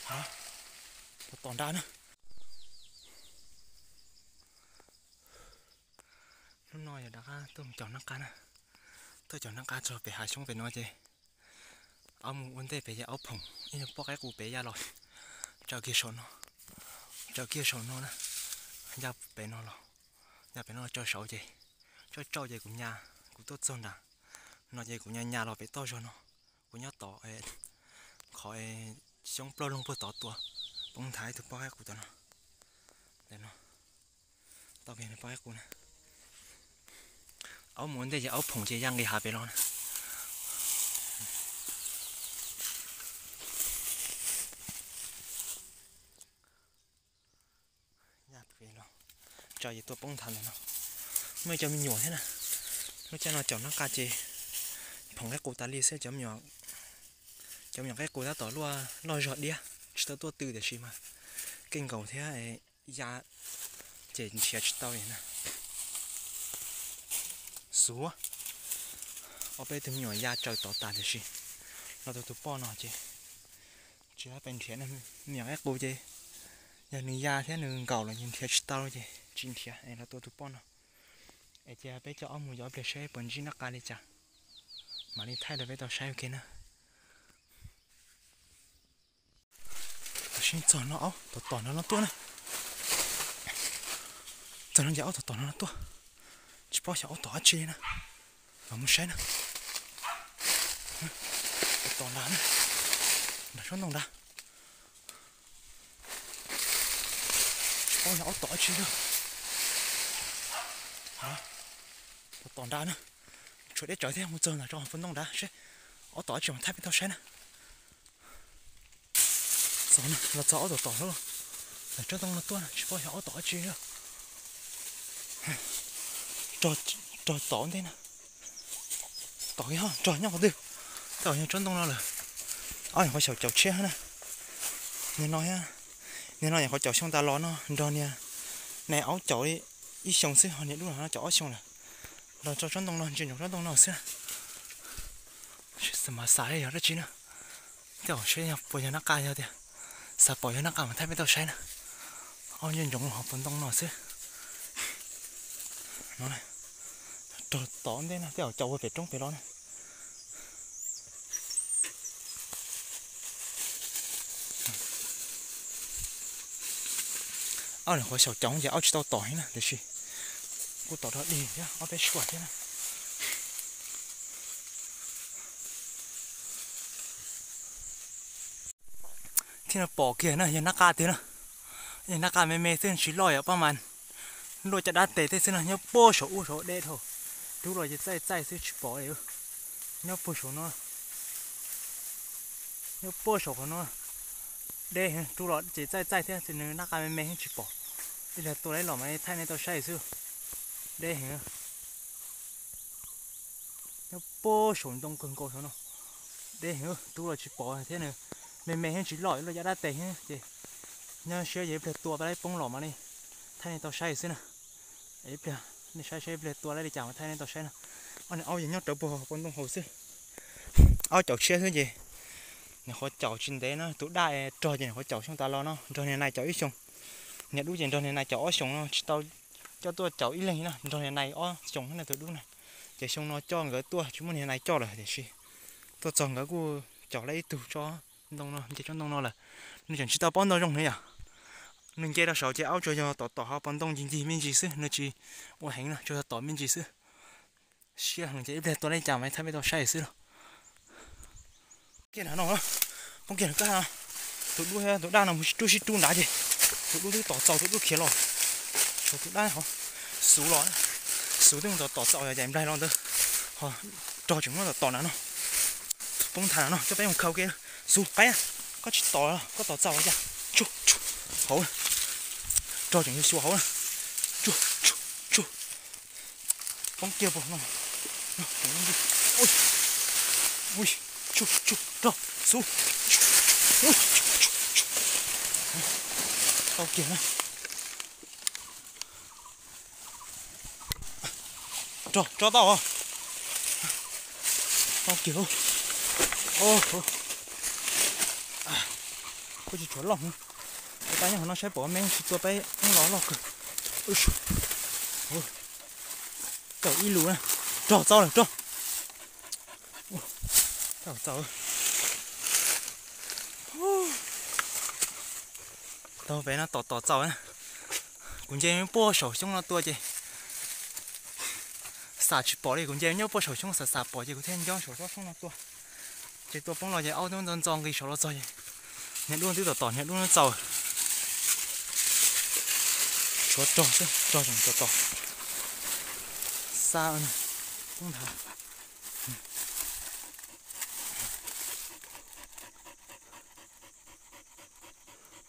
Tom tom nrad na. Hnub no yog rov qab tuaj mus caum nab qa na. Tuaj caum nab qa txog pem hav xyoob pem no ces aub mus ua ntej pem ces aub phoom ib lub pob qaib qus pem ya los tsaws kiag saum no, tsaws kiag saum no na, ya pem no los, ya pem no los tsaws saud ces tsauj tsauj ces kuv nyas, kuv tuaj txog nrad no ces kuv nyas nyas los pem toj zog no, kuv nyob tom qhov xyoob ploj loog puag tod tuaj poob nthav ib tug pob qaib qus tom no, ntawm no, tau kiag pob qaib qus na. Aub mus ua ntej ces aub phoom ces ya nqis hav pem los na. Ya pem los tsaws ces tuaj poob nthav ntawm no. Muaj ib co me nyuam thiab na. Lub caij no caum nab qa ces phoom qaib qus tas li xwb, cov me nyuam qaib qus tab tom luaj loj zog diab tsis tau tuaj tw tiam sis mas keej nkaus thiab ya ces nrhiav tsis tau li na. Xuv, ob peb tug me nyuam ya tsaws tod tas tiam sis los tau tus poj no ces tsis pais nrhiav. Me nyuam qaib qus ces yog nws ya thiab nws nkaum los nrhiav tsis tau ces tsis nrhiav es los tua tus poj no. Es cia peb coj aub mus yos ib pliag saib puas ntsib nab qa li cas, mam li thaij rau peb tau saib ua ke na. Tam sim txog no aub tom tom no no tuaj na. Txog no ces aub tom tom no no tuaj, tsis paub xyov aub tom dab tsi li na. Los mus saib na. Tom tom nrad na, nram tsob ntoo nrad. Tsis paub xyov aub tom dab tsi li. Tom tom nrad na, tshuav deb tsawv thiab, mus txog ntawm tsob puag ntoo nrad seb aub tom dab tsi mas thaij peb tau saib na. Txog na, los txog aub tom tom lawm, ntawm tsob ntoo no tuaj na, tsis paub xyov aub tom dab tsi li. Rog tom ntej na. Tom kiag ho, rog nyob qhov twg? Tom yog tsob ntoo no lawm. Aub nyuam qhuav xyaum caum tshiab na. Niag no, niag no nyuam qhuav caum xyoo tas los no nrog niag nais aub caum ib xyoos xwb, ho niag dub no caum ob xyoos lawm. Los txog tsob ntoo no, ntsia ntsoov tsob ntoo no xwb. Mas xav yog dab tsi na. Tej zaum seb puas yog nab qa, yog tias xav pom yog nab qa mas thaij peb tau saib na. Aub ntsia ntsoov ho puas ntoo no xwb. No, rog tom ntej na, tej zaum caum ua pem roob pem los na. Aub nyuam qhuav xyaum caum ces aub tsis tau tom heev na, tiam sis kuj tom rog dig thiab ob peb suab thiab na. Thiab no pom kiag na yog nab qa tiag na. Yog nab qa me me xwb tsis loj yom, pab mas luaj caj dab tes tej xwb na, nyob puag saum ub saum deb dhau. Rub los ces txaij txaij xwb tsis pom li. Nyob puag saum no, nyob puag saum qhov no deb heev, rub los ces txaij txaij thiab, nws nab qa me me heev tsis pom. Ib pliag tua los mam thaij nej tau saib xwb. Deb heev. Nyob puag saum ntoo kawg nkaus saum no. Deb heev, rub los tsis pom thiab, nws me me heev tsis loj, luaj caj dab tes heev ces nyob siab yog ib pliag tua tau lawm poob los mam li thaij nej tau saib xwb na. Ib pliag nej saib saib ib pliag tua lawm li cas mas thaij nej tau saib na. Ob niag aub yeej nyob rawv puag puag ntoo hauv xwb. Aub caum tshiab xwb ces nyuam qhuav caum tsis ntev no, tus daj rog ces nyuam qhuav caum xyoo tas los no nrog niag nais caum ib xyoos. Niag dub ces nrog niag nais caum ob xyoos no, tsis tau coj tuaj caum ib leeg na, nrog niag nais ob xyoos na tus dub na. Ces xyoo no coj nkawd tuaj tsis muaj niag nais coj lawm tiam sis tuaj txog nkawd kuj caum lawm ib tug tsob ntoo no, nce tsob ntoo no lawm. Nws tseem tsis tau paub ntau zoo na yom. Nws nce rau saud ces aub tsuas yog tom tom ho pos ntoo ncig ncig me ntsis xwb, nws tsis ua heev no, tsuas yog tom me ntsis xwb. Siab heev ces ib pliag tua li cas mas thaij peb tau saib xwb lauj. Kiag no, poob kiag no, tus dub tus daj no mus sib rub sib rub nrad ces tus dub twb tom txaus tus dub khiav los. Tshuav tus daj hov, xuv los, xuv twb mus tom tom txaus ces nplaig los ntawd, ho rog tseem muab tom tom nrad no. Poob nthav nrad no, coj peb mus khaws ua ke. Xuv qaib, koj tsis tom, koj tom txaus cas? Hauv, rog tseem xyuas hauv na. Poob kiag puag no. Ui, tsuj tsuj, rog, xuv. Tau kiag na. Rog, rog tau. Tau kiag. Ua, Kuj tsis tshuav loj. Ua tab nyob qhov no saib pom me tsis tua peb los loj kawg. Tau ib lus na. Rog txaus lawm, rog. Tau txaus. Tau pem no tom tom txaus na. Kuv nce puag saum xyoob no tua ces xam tsis pom li, kuv nce nyob puag saum xyoob xam xam pom ces kuv thiaj nco saum xyoob no tua. Ces tua poob los ces aub twb ntxo ntxo nqis saum los txog ces niag dub twb tom tom niag dub no txaus. Tshuav rog xwb, rog tseem tom tom. Xa poob nthav.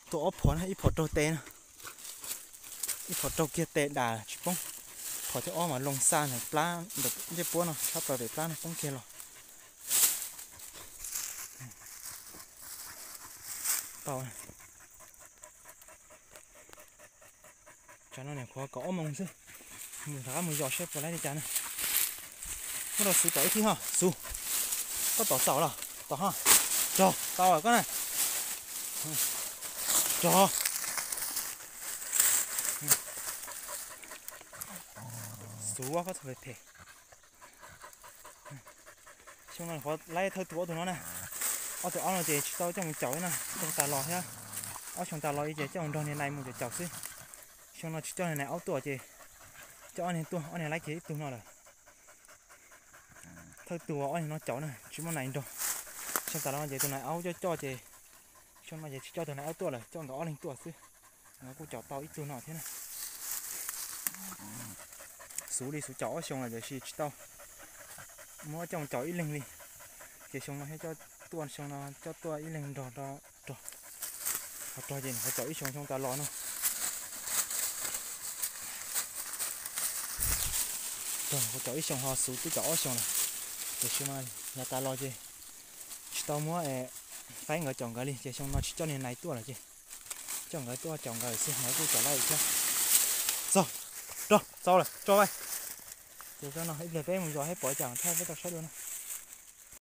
Tua ob phom na, ib phom raug tes na, ib phom raug kiag tes dam tsis poob. Phom thib ob mas loo xa ntawm plab ntawm ncej puab no tshab plaws pem plab no poob kiag los. Tau. Tsam no niam qhuav kaum ob moos xwb, mus rov qab mus yos saib puas laib li cas na. Muab rau Xuv tom ib thib ho, Xuv. Koj tom txaus los tom ho. Rog tau koj na. Rog. Xuv koj txhob phem phem. Xyoo no qhuav laib thawj tug ob tug no na. Ob tug ob no ces tsis tau coj mus caum na, xyoo tas los thiab. Ob xyoo tas los ces coj mus nrog niag nais mus caum caum xwb. Xyoo no tsis coj niag nais aub tuaj ces coj ob niag tuaj, ob niag laib kiag ib tug no lawm. Thawj tug ob niag no caum na, tsis muaj nais nrog. Xyoo tas los no ces tus nais aub coj coj ces xyoo no ces tsis coj tus nais aub tuaj lawm, coj nkawd ob leeg tuaj xwb. Nkawd kuj caum tau ib tug no thiab na. Xuv li Xuv caum ob xyoo lawm tiam sis tsis tau muab coj mus caum ib leeg li. Ces xyoo no thiaj coj tuaj, xyoo no coj tuaj ib leeg nrog rog. Ho rog ces nws qhuav caum ib xyoo xyoo tas los no. Rog qhuav caum ib xyoo ho Xuv twb caum ob xyoo lawm. Ces xyoo no yav tas los ces tsis tau muab faib nkawd caum nkawd li ces xyoo no tsis coj niag nais tuaj lawm ces coj nkawd tuaj caum nkawd xwb, nkawd kuj caum lawm thiab. Txog, rog txaus lawm, tso vaj. Ces tso no ib pliag peb mus yos saib pom cas thaj peb tau saib dua no.